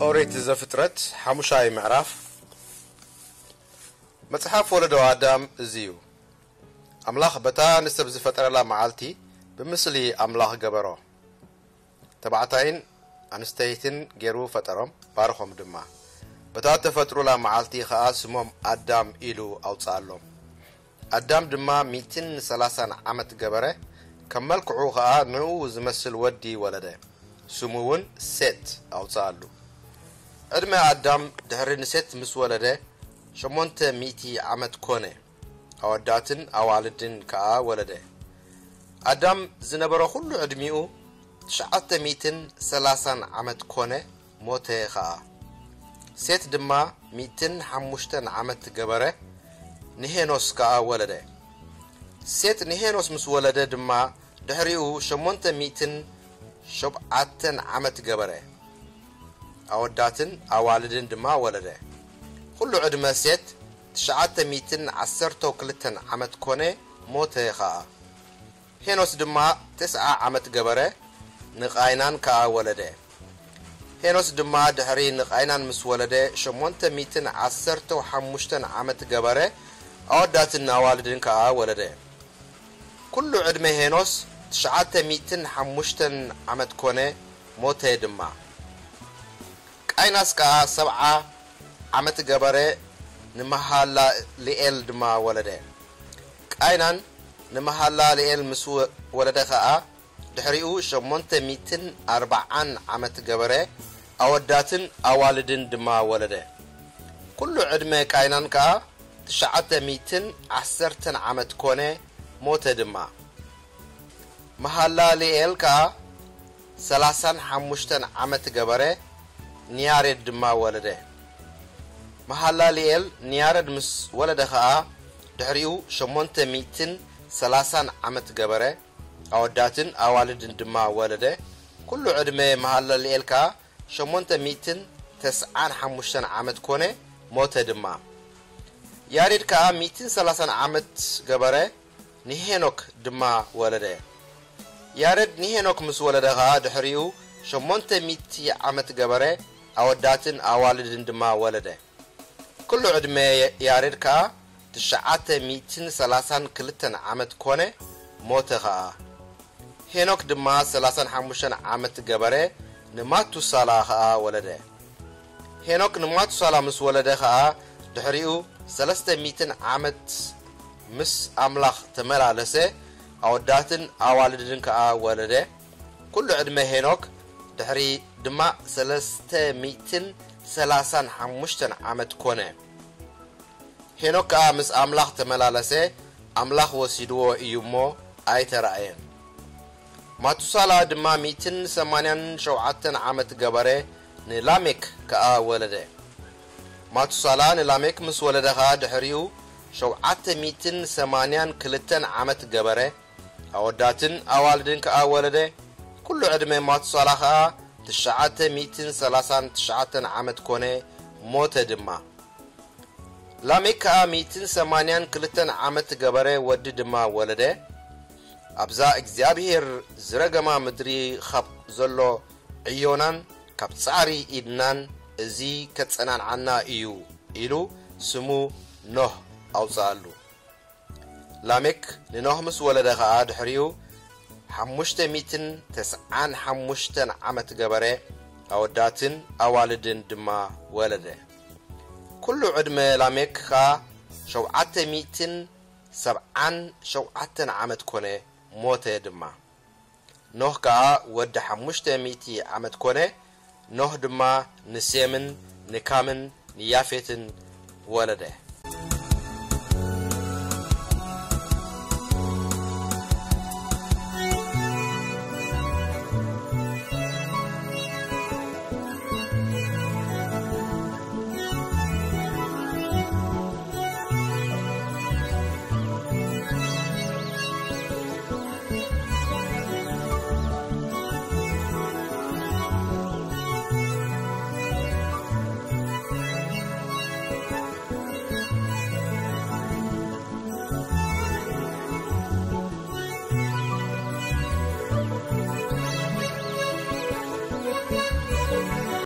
ኦሪት ዘፍጥረት ሓሙሻይ ምዕራፍ። መጽሓፍ ወለዶ ኣዳም እዚ እዩ። ኣምላኽ በታ ንሰብ ዝፈጠረላ መዓልቲ ብምስሊ ኣምላኽ ገበሮ። ተባዕታይን ኣንስተይትን ገይሩ ፈጠሮም፣ ባርኾም ድማ። በታ ተፈጥሩላ መዓልቲ ኸኣ ስሞም ኣዳም ኢሉ ኣውጽኣሎም። ኣዳም ድማ ሚእትን ሰላሳን ዓመት ገበረ፣ ከም መልክዑ ኸኣ ንእኡ ዝመስል ወዲ ወለደ። ስሙ እውን ሴት ኣውጽኣሉ። ዕድመ ኣዳም ድሕሪ ንሴት ምስ ወለደ ሸሞንተ ሚእቲ ዓመት ኮነ። ኣወዳትን ኣዋልድን ከኣ ወለደ። ኣዳም ዝነበሮ ኹሉ ዕድሚኡ ትሽዓተ ሚእትን ሰላሳን ዓመት ኮነ፣ ሞተ ኸኣ። ሴት ድማ ሚእትን ሓሙሽተን ዓመት ገበረ፣ ንሄኖስ ከኣ ወለደ። ሴት ንሄኖስ ምስ ወለደ ድማ ድሕሪኡ ሸሞንተ ሚእትን ሸውዓተን ዓመት ገበረ። ኣወዳትን ኣዋልድን ድማ ወለደ። ኹሉ ዕድመ ሴት ትሽዓተ ሚእትን ዓሰርተው ክልተን ዓመት ኮነ፣ ሞተ ኸኣ። ሄኖስ ድማ ተስዓ ዓመት ገበረ፣ ንቓይናን ከኣ ወለደ። ሄኖስ ድማ ድሕሪ ንቓይናን ምስ ወለደ ሸሞንተ ሚእትን ዓሰርተው ሓሙሽተን ዓመት ገበረ፣ ኣወዳትን ኣዋልድን ከኣ ወለደ። ኩሉ ዕድመ ሄኖስ ትሽዓተ ሚእትን ሓሙሽተን ዓመት ኮነ፣ ሞተ ድማ። ቃይናስ ከኣ ሰብዓ ዓመት ገበረ፣ ንመሃላልኤል ድማ ወለደ። ቃይናን ንመሃላልኤል ምስ ወ-፣ ወለደ ኸኣ ድሕሪኡ ሸሞንተ ሚእትን ኣርብዓን ዓመት ገበረ፣ ኣወዳትን ኣዋልድን ድማ ወለደ። ኩሉ ዕድመ ቃይናን ከኣ ትሽዓተ ሚእትን ዓሰርተን ዓመት ኮነ፣ ሞተ ድማ። መሃላልኤል ከኣ ሰላሳን ሓሙሽተን ዓመት ገበረ፣ ንያሬድ ድማ ወለደ። መሃላልኤል ንያሬድ ምስ ወለደ ኸኣ ድሕሪኡ ሸሞንተ ሚእትን ሰላሳን ዓመት ገበረ፣ ኣወዳትን ኣዋልድን ድማ ወለደ። ኩሉ ዕድመ መሃላልኤል ከኣ ሸሞንተ ሚእትን ተስዓን ሓሙሽተን ዓመት ኮነ፣ ሞተ ድማ። ያሬድ ከኣ ሚእትን ሰላሳን ዓመት ገበረ፣ ንሄኖክ ድማ ወለደ። ያሬድ ንሄኖክ ምስ ወለደ ኸኣ ድሕሪኡ ሸሞንተ ሚእቲ ዓመት ገበረ፣ ኣወዳትን ኣዋልድን ድማ ወለደ። ኩሉ ዕድመ ያሬድ ከኣ ትሽዓተ ሚእትን ሰላሳን ክልተን ዓመት ኮነ፣ ሞተ ኸኣ። ሄኖክ ድማ ሰላሳን ሓሙሽተን ዓመት ገበረ፣ ንማቱሳላ ኸኣ ወለደ። ሄኖክ ንማቱሳላ ምስ ወለደ ኸኣ ድሕሪኡ ሰለስተ ሚእትን ዓመት ምስ ኣምላኽ ተመላለሰ፣ ኣወዳትን ኣዋልድን ከኣ ወለደ። ኩሉ ዕድመ ሄኖክ ድሕሪ ድማ ሰለስተ ሚእትን ሰላሳን ሓሙሽተን ዓመት ኮነ። ሄኖክ ከኣ ምስ ኣምላኽ ተመላለሰ፣ ኣምላኽ ወሲድዎ እዩ እሞ ኣይተራእየን። ማቱሳላ ድማ ሚእትን ሰማንያን ሸውዓተን ዓመት ገበረ፣ ንላሜክ ከኣ ወለደ። ማቱሳላ ንላሜክ ምስ ወለደ ኸኣ ድሕሪኡ ሸውዓተ ሚእትን ሰማንያን ክልተን ዓመት ገበረ፣ ኣወዳትን ኣዋልድን ከኣ ወለደ። ኩሉ ዕድመ ማቱሳላ ኸኣ ትሽዓተ ሚእትን ሰላሳን ትሽዓተን ዓመት ኮነ፣ ሞተ ድማ። ላሜክ ከኣ ሚእትን ሰማንያን ክልተን ዓመት ገበረ፣ ወዲ ድማ ወለደ። ኣብዛ እግዚኣብሄር ዝረገማ ምድሪ ኻብ ዘሎ ዕዮናን ካብ ጻዕሪ ኢድናን እዚ ከጸናንዓና እዩ ኢሉ ስሙ ኖህ ኣውጽኣሉ። ላሜክ ንኖህ ምስ ወለደ ኸኣ ድሕሪኡ ሓሙሽተ ሚእትን ተስዓን ሓሙሽተን ዓመት ገበረ፣ ኣወዳትን ኣዋልድን ድማ ወለደ። ኩሉ ዕድመ ላሜክ ኸኣ ሸውዓተ ሚእትን ሰብዓን ሸውዓተን ዓመት ኮነ፣ ሞተ ድማ። ኖህ ከኣ ወዲ ሓሙሽተ ሚእቲ ዓመት ኮነ። ኖህ ድማ ንሴምን ንካምን ንያፌትን ወለደ።